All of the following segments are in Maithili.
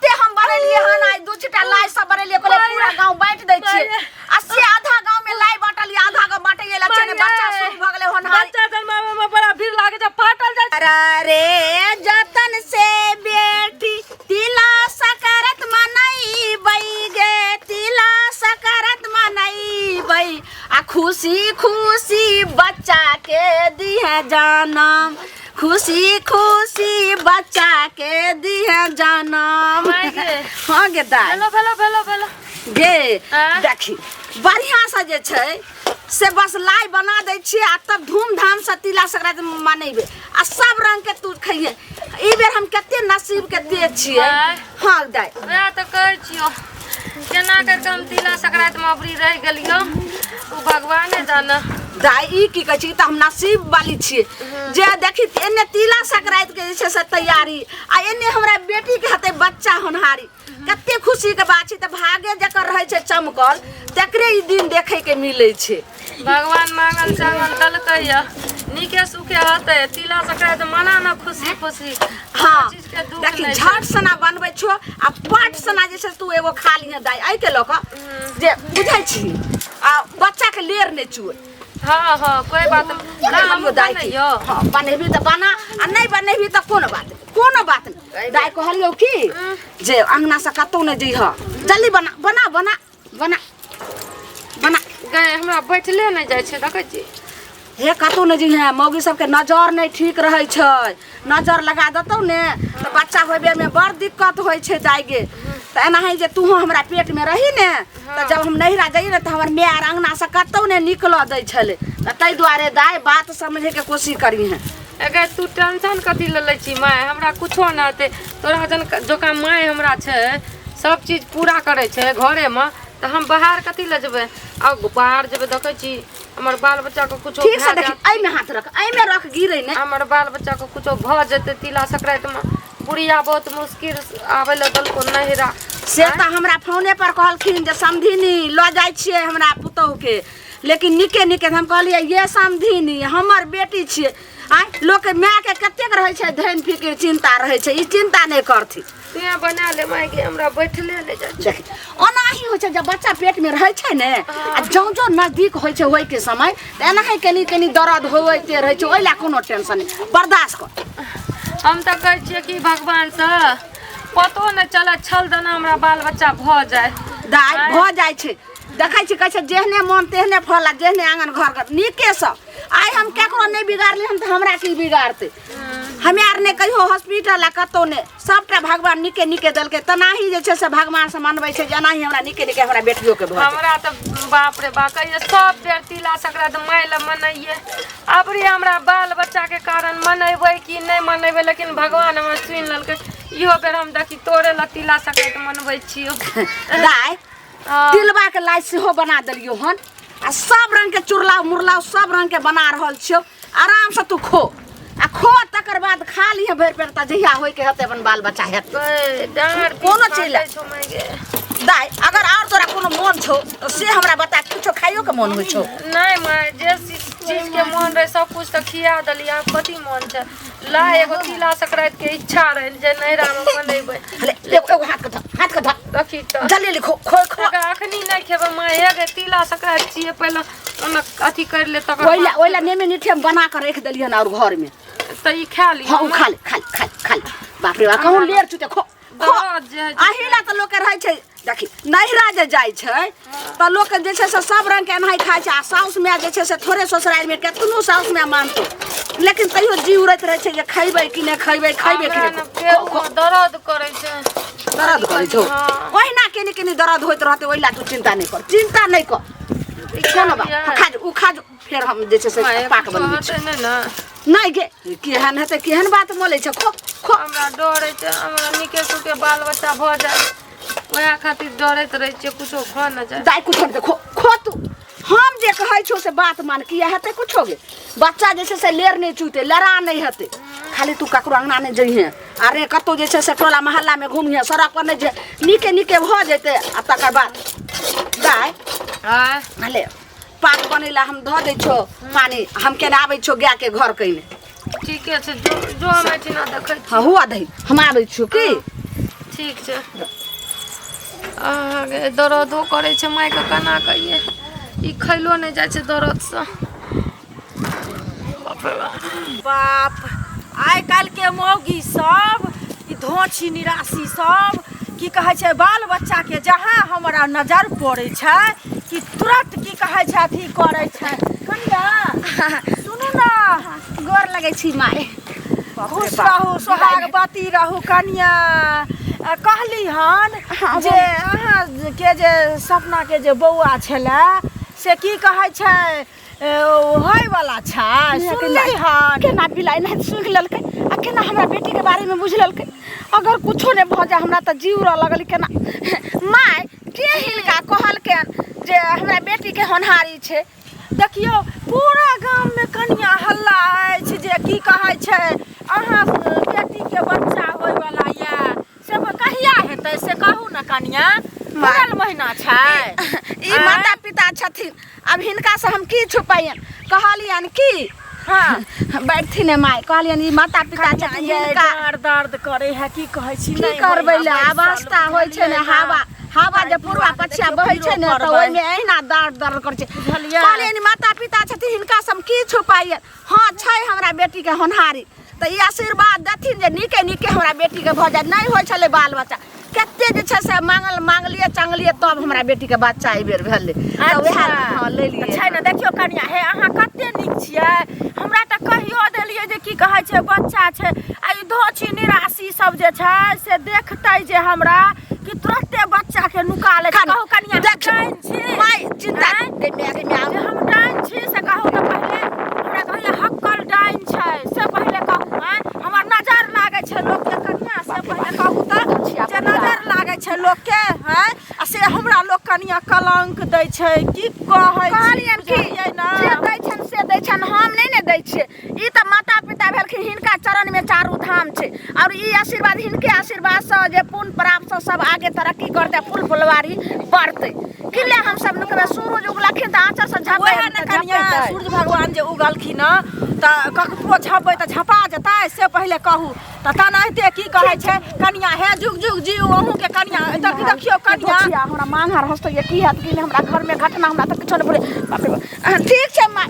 ते हम बनेलिए हन आइ दू छिटा लाई सब बनेलिए कहले पूरा गांव बांट दै छियै आ से आधा गांव में लाई बांटलिए आधा गांव बांटे गेल छै ने बच्चा शुरू भ गेलै हन बच्चा जन्मावे में बड़ा भीड़ लागे छै फाटल जाइ अरे जतन से बेटी तिला सकरत मनैबै गे तिला सकरत मनैबै आ खुशी खुशी बच्चा के दिहे जनम खुशी खुशी बच्चा के दिहे जनम माय गे। हाँ गे दाई भेलो भेलो भेलो भेलो गे आँय? देखी बढ़िया से जे छै से बस लाई बना दै छियै आ तब धूमधाम से तिला संक्रांति मनेबै आ सब रंग के तू खइहे ई बेर हम कते नसीब के तेज छियै आँय? हाँ दाई वएह तऽ कहै छियौ केना करि कऽ हम तिला संक्रांतिमे अबरी रहि गेलियौ ओ भगवाने जाने दाई ई की कहै छी तऽ हम नसीब वाली छियै जे देखी एने तिला संक्रांति के जे छै से तैयारी आ एने हमरा बेटी के हेतै बच्चा होनहारी कते खुशी के बात छै तऽ भागे जकर रहै छै चमकल तकरे ई दिन देखै के मिलै छै भगवान मांगल चांगल देलकै यऽ नीके सुखे होतै तिला संक्रांति मना न खुशी खुशी हाँ कोनो चीज के दुख देखी नहि छै। झट सना बनबै छो आ पट सना जे छै तू एगो खा लिहे दाई एहि के लऽ कऽ जे बुझै छी आ बच्चा के लेर नहि चुए हाँ हाँ कोई बात नहीं ना हम कहलियौ दाई के बनैयो हाँ बनेबही तऽ बना आ नहि बनेबही तऽ कोनो बात नहि कोनो बात नहि दाई कहलियौ की जे अंगना से कतौ नहि जइह जल्दी बना बना बना बना बना गए हमरा बैठले नहि जाइ छै देखै छी हे कतौ नहि जइहे मौगी सबके नजर नहि ठीक रहै छै नजर लगा देतौ ने तऽ बच्चा होय बेरमे बड़ दिक्कत होइ छै दाइ गे तऽ एनाही जे तूहो हमरा पेटमे रही ने तऽ जब हम नैहरा जइयै ने तऽ हमर माय आर अङ्गनासँ कतौ नहि निकलऽ दै छलै तऽ ताहि दुआरे दाइ बात समझैके कोशिश करिहेँ अगर तू टेंशन कथी लऽ लै छी माय हमरा कुछो नहि हेतै तोरा जन जकाँ माय हमरा छै सब चीज पूरा करै छै घरेमे तऽ हम बाहर कथी लए जेबै आ बाहर जेबै देखै छी हमर बाल बच्चाके कुछो ठीक से भए देखी जायत एहिमे हाथ रख एहिमे रख गिरे नहि हमर बाल बच्चाके कुछो भऽ जेतै तिला संक्रान्तिमे बुढ़िया बहुत मुश्किल आबै लए देलको नहिरा से तऽ हमरा फोने पर कहलखिन जे समधिनी लऽ जाइ छियै हमरा पुतोहुके लेकिन नीके नीके हम कहलियै ये समधिनी हमर बेटी छियै आँय लोकके मायके कतेक रहै छै धन फिकिर चिन्ता रहै छै ई चिन्ता नहि करथिन तू बना ले माय गे हमरा बैठले नहि जाइ छै देख ओनाही होइ छै जब बच्चा पेटमे रहै छै ने आ जँ जँ नजदीक होइ छै होइके समय तऽ एनाही कनि कनि दर्द होइते रहै छै ओहि लए कोनो टेंशन नहि बर्दाश्त कर हम तऽ कहै छियै कि भगवानसँ पतो नहि चलै छल दना हमरा बाल बच्चा भऽ जाय दाइ भऽ जाइ छै देखै छी कहै छै जेहने मोन तेहने फल आ जेहने आङ्गन घर घर नीकेसँ आइ हम केकरो नहि बिगाड़ली हम तऽ हमरा की बिगाड़तै हमे आर नहि कहियो हॉस्पिटल आ कतहु नहि सबटा भगवान नीके नीके देलकै तेनाही जे छै से भगवान से मनबै छै जे एनाही हमरा नीके नीके हमरा बेटियोके भऽ जाय हमरा तऽ बाप रे बा कहिए सब बेर तिला संक्रांति माय लए मनैये अबरी हमरा बाल बच्चाके कारण मनेबै कि नहि मनेबै लेकिन भगवान हमर सुनि लेलकै इहो बेर हम देखी तोरे लए तिला संक्रांति मनबै छियौ दाइ हँ। तिलबाके लाइ सेहो बना देलियौ हन आ सब रङ्गके चुरलाव मुरलाव सब रङ्गके बना रहल छियौ आरामसँ तू खो आ खो तकर बाद खा लिहे भरि पेट तऽ जहिया होइके हेतै अपन बाल बच्चा हेतै गै, डाँड़ कोनो पीस चीज लए। काटै छौ माय गे। दाइ अगर आओर तोरा कोनो मोन छौ तऽ से हमरा बता किछो खाइयोके मोन होइ छौ नहि माय जे चीज के मोन रहे सब कुछ तऽ खिया देलियै आब कथी मोन छै ला एगो तिला संक्रांति के इच्छा रहे जे नैहरा में मनेबै हले एगो एगो हाथ के धर हाथ के धर देखी तऽ जल्दी जल्दी खो खो खो तकर अखनी नहि खेबै माय हे गे तिला संक्रांति छियै पहिले ओना अथी करि ले तकर ओहि ला बाद ओहि ला नेमे निठे हम बना कऽ राखि देलियन और घर में तऽ ई खा लिअ हाँ ओ खा ले खा ले खा ले खा ले बाप रे बाप कहूँ लेर चुते खो खो दर्द जे होइ छै। अही ला तऽ लोकके रहै छै देखी नैहरा जे जाइ छै तऽ लोक जे छै से सब रंग के एनाही खाइ छै आ साउस माय जे छै से थोड़े ससुरारि मे केतनो साउस माय मानतो लेकिन तैयो जी उड़ैत रहै छै जे खैबै कि नहि खैबै खैबै कि हमरा नहि ने पेट मे दर्द करै छै दर्द करै छौ हँ। ओहिना केने केने दर्द होइत रहतै ओहि ला तू चिन्ता नहि कर चिन्ता नहि कर कोनो बात लिअ। खा जो ओ खा जो फेर हम जे छै से माय, पाक कुछो बनबै छी हेतै नहि ने नहि गे केहन हेतै केहन बात बोलै छै खो खो हमरा डर होइ छै हमरा नीके सुखे बाल बच्चा भऽ जाय वएह खातिर डरैत रहै छियै कुछो भऽ ने जाय दाइ कुछो नहि खो खो तू हम जे कहै छौ से बात मान किया हेतै कुछो गे बच्चा जे छै से लेर नहि चुतै लड़ा नहि हेतै खाली तू ककरो अङ्गना नहि जइहे अरे कतहु जे छै से टोला मोहल्लामे घुमिहे सड़क पर नहि जे नीके नीके भऽ जेतै आ तकर बाद दाइ आँय भले पाक बनैला हम धऽ दै छौ पानी हम केना आबै छौ गायके घर कइने ठीके छै जो जो हम एहिठिना देखै छी हाँ हुआ दही हम आबै छियौ की ठीक छै। अहाँके दर्दो करै छै मायके, केना कहियै, ई खैलो नहि जाइ छै दर्दसँ। बाप रे बाप। बाप, आइ काल्हिके मौगी सब ई धोछी निराशी सब की कहै छै, बाल बच्चाके जहाँ हमरा नजर पड़ै छै कि तुरंत की कहै छै अथी करै छै। कनिया सुनू ने। गोर लगै छी माय। खुश रहू, सोहागवती रहू कनिया। कहली हन जे अहाँके जे सपनाके जे बौआ छलै से की कहै छै होयवला छै, सुनली हन? केना बिलाइ नहि सुनि लेलकै आ केना हमरा बेटीके बारेमे बुझि लेलकै? अगर कुछो नहि भऽ जाय हमरा तऽ जीव रह लगल। केना माय, के हिनका कहलकनि जे हमरा बेटीके होनहारी छै? देखियौ, पूरा गाममे कनिया हल्ला अछि जे की कहै छै अहाँ बेटीके बच्चा होयवला यऽ, से कहिया हेतै से कहू ने कनिया? पूरल महीना छै। ई माता पिता छथिन, आब हिनका से हम की छुपाइयन? कहलियन की, हाँ बैठथिन ने माय, कहलियन ई माता पिता छथिन, हिनका डाँड़ दर्द करे है, की कहै छी? की नहि करबै होइए ले बैसल, अवस्था होइ छै ने। बुझलियै? हवा हवा जे पूर्वा पछिया बहै छै ने तऽ ओहिमे अहिना दर्द दर्द करै छै। बुझलियै? कहलियन माता पिता छथिन, हिनका से हम की छुपाइयन? हाँ, छै हमरा बेटीके होनहारी, तऽ ई आशीर्वाद देथिन जे नीके नीके हमरा बेटीके भऽ जाय। नहि होइ छलै बाल बच्चा, कते जे छै से मांगल मांगलियै चांगलियै, तब हमरा बेटीके बच्चा एहि बेर भेलै, तऽ वएह हाँ लेलियै। छै ने, देखियौ कनिया, हे अहाँ कते नीक छियै, हमरा तऽ कहियो देलियै जे की कहै छै बच्चा छै, आ ई धोछी निराशी सब जे छै से देखतै जे हमरा कि तुरते बच्चा के नुका लै छै। कहू कनिया, हम देखियौ, डाइन छी? माय चिन्ता आँय? गे माय, गे माय, जे हम डाइन छी से कहू तऽ पहिले हमरा। कहैया हक्कल डाइन छै से पहिले कहू। आँय, हमर नजर लागै छै लोकके कनिया, से पहिले कहू तऽ, जे नजर लागै छै लोकके? हैं, आ से हमरा लोक कनिया कलंक दै छै, की कहै छी? कहलियनि कि बुझलियै ने? जे दै छनि से दै छनि, हम नहि ने दै छियै। ई तऽ माता पिता भेलखिन, हिनका चरणमे चारू धाम छै, आओर ई आशीर्वाद, हिनके आशीर्वादसँ जे पुण्य प्राप्तसँ सब आगे तरक्की करतै, फूल फुलवारी बढ़तै। कि ले हम सब नुकबै? सूरज उगलखिन तऽ आँचरसँ झपै वएह ने कनिया, सूर्य भगवान जे उगलखिन तऽ ककरो झपबै तऽ झपा जेतै से पहिले कहू तऽ। तेनाहिते की कहै छै कनिया, हे जुग जुग जीव अहूँके कनिया। देखियौ कनिया, हमरा मांग हर हँसतै की हैत कि नहि हमरा घरमे घटना, हमरा तऽ किछो नहि बोले। बाप रे बाप। ठीक छै माँ,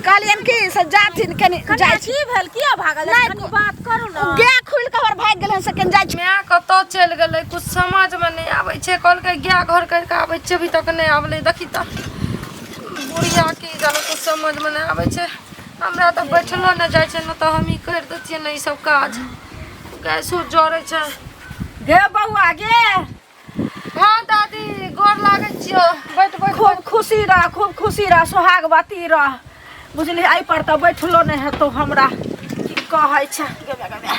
कहलियनि कि से जाथिन कनि जाइ छी। की भेल, किया भागल? नहि, कनि बात करू ने। गाय खुलि कऽ हमर भागि गेल हन, से कनि जाइ छी। माय कतऽ चलि गेलै, कुछ समझमे नहि आबै छै। कहलकै गाय घर करि कऽ आबै छै, अभी तक नहि आबलै। देखी तऽ बुढ़िया, की जानु, कुछ समझमे नहि आबै छै। हमरा तऽ बैठलो नहि जाइ छै ने, तऽ हम ई करि दैतियै ने ई सब काज। गैसो जरै छै। गे बौआ गे। हाँ दादी, गोर लागै छियौ, बैठ बैठ। खूब खुशी रह, खूब खुशी रह, सोहागवती रह। बुझली, एहि पर तऽ बैठलो नहि हेतौ हमरा, की कहै छै। गे बे, गे बे।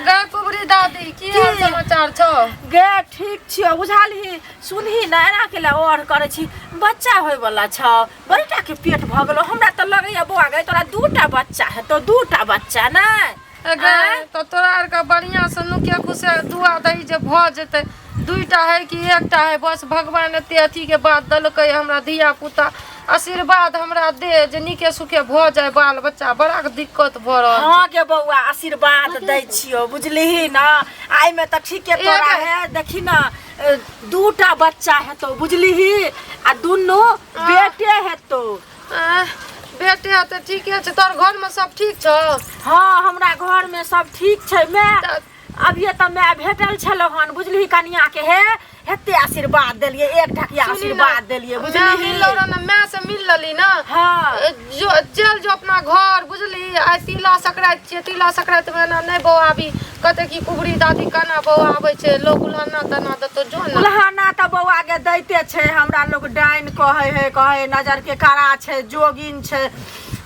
गाय कुबरी दादी, की हाल समाचार छौ? गे ठीक छियौ, बुझलही? सुनही ने, एना के ले और करै छी, बच्चा होयवला छौ, बड़ीटा के पेट भऽ गेलौ। हमरा तऽ लगैया बौआ गे तोरा दूटा बच्चा हेतौ, दूटा बच्चा नहि? गे तऽ तोरा आरके बढ़िआँसँ नुके खुसे दुआ दही जे भऽ जेतै। दुइटा है कि एकटा है, बस भगवान एते अथीके बात देलकै हमरा धिया पुता, आशीर्वाद हमरा दे जे नीके सुखे भऽ जाय बाल बच्चा। बड़ा दिक्कत भऽ रहल। हाँ गे बौआ, आशीर्वाद दै छियौ, बुझलिही ने? आइमे तऽ ठीके तोरा है, देखी ने, दूटा बच्चा हेतौ, बुझलिही? आ दुनू बेटे हेतौ। बेटे हेतै, ठीके छै। तोहर घरमे सब ठीक छौ? हाँ, हमरा घरमे सब ठीक छै। माय अभिये तऽ माय भेटल छलौ हन, बुझलिही कनिया के? हे हेते आशीर्वाद देलियै, एक ढकिया आशीर्वाद देलियै, बुझलिही? मिललो रह ने, माय से मिल लेली ने? हाँ। जो चल जो अपना घर, बुझली? आइ तिला संक्रांति छियै, तिला संक्रांति मे एना नहि बौआबी, कहते कि कुबरी दादी केना बौआ आबै छै, लोग उल्हना तना देतो, जो ने। उल्हाना तऽ बौआ के दैते छै। हमरा लोग डाइन कहै है, कहै नजर के कड़ा छै, जोगिन छै,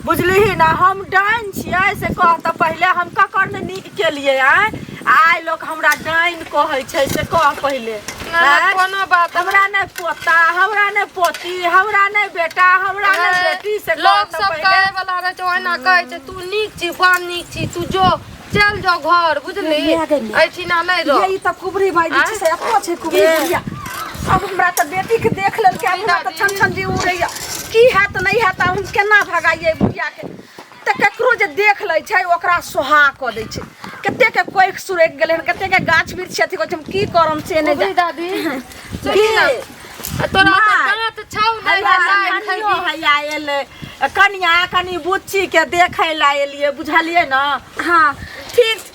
बुझलिही ने? हम डाइन छियै से कह तऽ पहिले, हम ककर ने नीक केलियै? आँय, आइ लोक हमरा डाइन कहै छै से कह पहिले। ना, कोनो बात। हमरा नहि पोता, हमरा नहि पोती, हमरा नहि बेटा, हमरा नहि बेटी, से कह लोग तऽ सब पहिले। कहै वाला रहै छै, ओहिना कहै छै। तू नीक छी, बड़ नीक छी, तू जो चल जो घर, बुझली? एहिठिना नहि रह। ये ई तऽ कुबरी भाई जे छै से एतो छै कुबरी बुढ़िया। अब हमरा तऽ बेटी के देख लेलकै, आब हमरा तऽ छन छन जी उड़ैया, की हैत नहि हैत, आब हम केना भगाइए बुढ़िया के? तऽ ककरो जे देख लै छै ओकरा सोहा कऽ दै छै। कते के कोख सुरक गेलै हन, कते के गाछ वृक्ष अथी कहै छै, हम की करम से नहि ओही जान। दादी चली ना आ तोरा माय। तऽ दाँत छौ नहि हैया लाइ कनियो खैबी हैया एलै कनिया कनि बुच्ची के देखै लए एलियै बुझलियै ने। हँ ठीक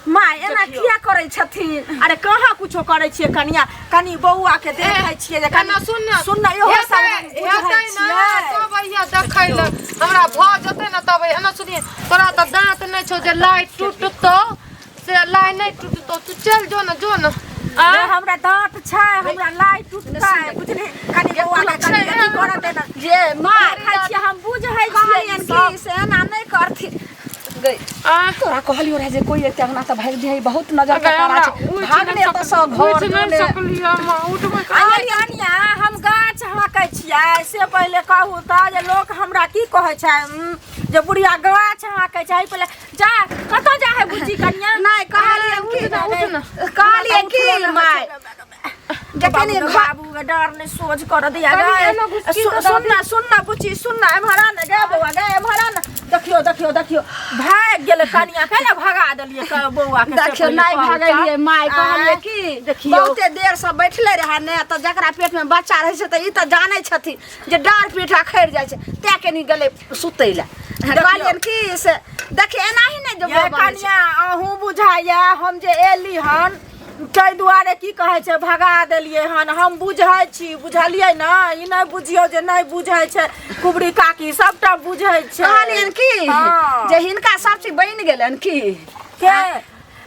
माय, एना देखियौ। किया करै छथिन? अरे कहाँ कुछो करै छियै कनिया, कनि बौआ के देखै छियै जे कनि एना सुन ने। सुन ने, इहो सब हेतै हम बुझै हेतै ने छियै। तब अइया देखै लए हमरा भऽ जेतै ने तब अइया। एना सुनिये, तोरा तऽ दाँत नहि छौ जे लाइ टूटतौ, से लाइ नहि टूटतौ, तू चलि जो ने, जो ने। रे, हमरा दाँत छै, हमरा लाइ टूटतै, बुझली? कनि बौआ के कनि अथी करऽ दे ने। जे माय देखै छियै, हम बुझै छियै ई कहलियनि सब। कि से एना नहि करथिन गै। आ तोरा कहलियो रहे जे कोई एते अंगना तऽ भागि दिहे, बहुत नजर के अगर तारा हमरा छै, उठि भागने नहि एतऽ सँ घर उठि नहि जोने। सकलियै हम, उठबै अरे कनिया, हम गाछ हाँकै छियै से पहिले कहू तऽ जे लोक हमरा की कहै छै, जे बुढ़िया गाछ हाँकै छै। एहि पहिले जा कतऽ जा है बुच्ची कनिया? नहि कहलियै उठ कि ना, उठ ना। कहलियै कि माय जे बाबू कनि के घर बाबू के डर नहि सोझ कर दिया कनि गए। एना घुसकी तऽ सुन ना, सुन ना बुच्ची, सुन ना, एम्हर आ ना गे बौआ गे, एम्हर आ ना। देखियौ देखियौ देखियौ, भागि गेलै कनिया, कैला भगा देलियै बौआ के से देखियौ पहिले नहि कहू तऽ। भगेलियै माय, कहलियै आँय, कि देखियौ। बहुते देर से बैठले रहे ने, तऽ जकरा पेट में बच्चा रहै छै तऽ ई तऽ जानै छथिन जे डाँड़ पीठ अखड़ि जाइ छै, तैं कनि गेलै सुतै लए। कहलियनि कि से देखियौ एनाही नहि जे ये बनै छै। कनिया, अहूँ बुझाइया हम जे एली हन ताहि दुआरे की कहै छै भगा देलियै हन, हम बुझै छी, बुझलियै ने? ई नहि बुझियौ जे नहि बुझै छै कुबरी काकी, सबटा बुझै छै। कहलियनि कि हँ। जे हिनका सब चीज बनि गेलनि की के?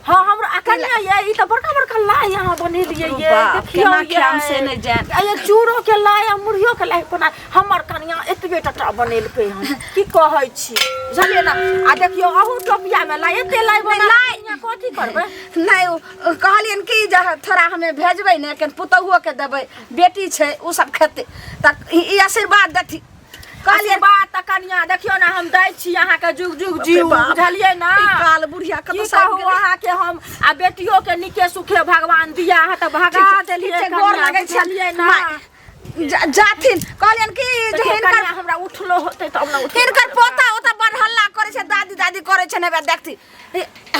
हाँ, हमरो आ कनिया ये, ई तऽ बड़का बड़का लाइ अहाँ बनेलियै ये। बाप, देखियौ केना ये। खायब से नहि जानि। आ ये चूड़ो के लाइ आ मुरहियो के लाइ बना, हमर कनिया एतबे टटा बनेलकै हन, की कहै छी, बुझलियै ने? आ देखियौ अहू टोपिया मे लाइ, एते लाइ बना लाइ। कनिया कथी करबै? नहि ओ कहलियनि कि जे थोड़ा हमे भेजबै ने, कनि पुतहुओके देबै, बेटी छै, ओ सब खेतै, तऽ ई आशीर्वाद देथिन। कहलियै बात तऽ कनिया देखियौ ने, हम दै छी अहाँके, जुग जुग जीव, बाप। बुझलियै ने? ई काल बुढ़िया की कतऽ से आबि कहू गेलै? अहाँके हम, आ बेटियो के नीके सुखे भगवान दिया, अहाँ तऽ भगा ठीक छै, देलियै ठीक छै, गोर कनिया, लगै छै। बुझलियै ने? माय, जाथिन, कहलियनि कि जे देखियौ हिनकर कनिया, हमरा उठलो होतै तब ने उठबै। हिनकर पोता ओतऽ बड़ हल्ला करै छै, दादी दादी करै छै, नहि देखती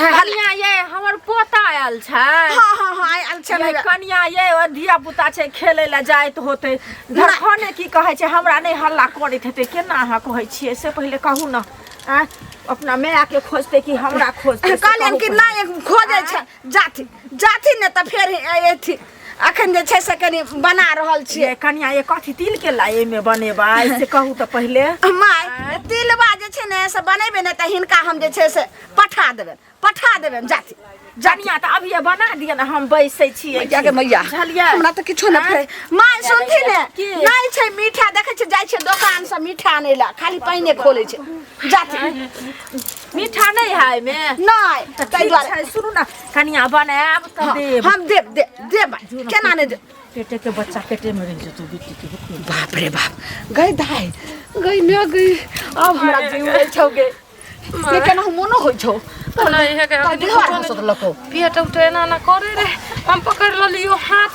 कनिया ये, हमर पोता आयल छै। हाँ हाँ हाँ, आयल छै। ये कनिया ये, ओ धिया पुता छै, खेलै लए जाइत होतै धरखने, की कहै छै, हमरा नहि हल्ला करैत हेतै। केना अहाँ कहै छियै से पहिले कहू ने? आँय, अपना माय के खोजतै कि हमरा खोजतै से कहलियनि कहू कि पहिले। नहि खोजै छै, जाथिन जाथिन ने तऽ फेर एथिन, अखन जे छै से कनि बना रहल छियै। ये कनिया ये, कथी तिल के लाइ एहिमे बनेबै से कहू तऽ पहिले। माय, तिलबा जे छै ने से बनेबै ने, तऽ हिनका हम जे छै से पठा देबनि, पठा देबनि, जाथिन जाथिन। कनिया, तऽ अभिये बना दिअ ने, हम बैसै छियै। मैया गे मैया, बुझलियै? हमरा तऽ किछो नहि फरे माय, सुनथिन ने। की? नहि छै मीठा, देखै छियै जाइ छियै दोकान से मीठा आनै लए, खाली पानिए खोलै छै, जाथिन। मीठा नहि है एहिमे? नहि, तऽ ताहि ठीक दुआरे छै, सुनू ने कनिया, बनायब तऽ हाँ, देब। हम देब देब देब, केना नहि देब? पेटे के बच्चा पेटे में रह जेतौ बेटी के। बाप रे बाप, गई दाई गई ने गई, अब हमरा जीव होइ छौ गे, ये केना मोनो होइ छौ। नहि हे गे, तऽ देह हँसत लको। पेट उठ एना एना करे रे, हम पकड़ लेलियो हाथ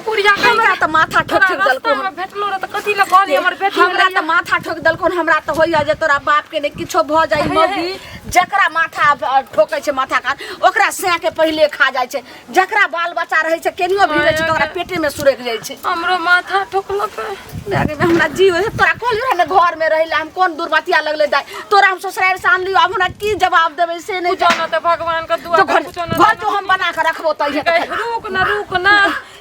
बुढ़िया के। हमरा तऽ माथा ठोक तोरा ठोक देलको। रास्तामे भेटलो रह तऽ कथी लए कहली हमर बेटी हमरा भेलैया? तऽ माथा ठोक देलको। हमरा तऽ होइया जे तोरा बाप के ने किछो भऽ जाइ। मौगी जकरा माथा ठोकै छै, माथा कान ओकरा सैं के पहिले खा जाइ छै। जकरा बाल बच्चा रहै छै, केनियो भी रहै छै, तऽ ओकरा पेटे में सुरकि जाइ छै। हमरो माथा ठोकलकै। अरे हमरा जीव है, तोरा कहलियो रहे ने घर में रहि हम, कोन दुर्मतिया लगले दाई, तोरा हम ससुराल से आनलियो, अब हमरा की जवाब देबै से नहि पूछो न तऽ भगवान के दुआ तो के घर पूछो न। घर तो हम बना के रखबो तऽ इहे गई, रुक न, रुक न,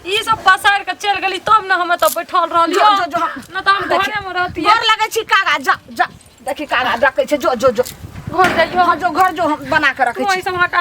ई सब पसार के चल गेली तब न हम एतऽ बैठल रहलियो। जो, जो, जो, हम- न तऽ हम घरे में रहतियै। गोर लगै छी कागा, जा जा, देखी कागा डकै छै, जो जो जो। घर जाइयो। हाँ, जो घर जो, हम बना के रखै तू छी। ऐसे हटा।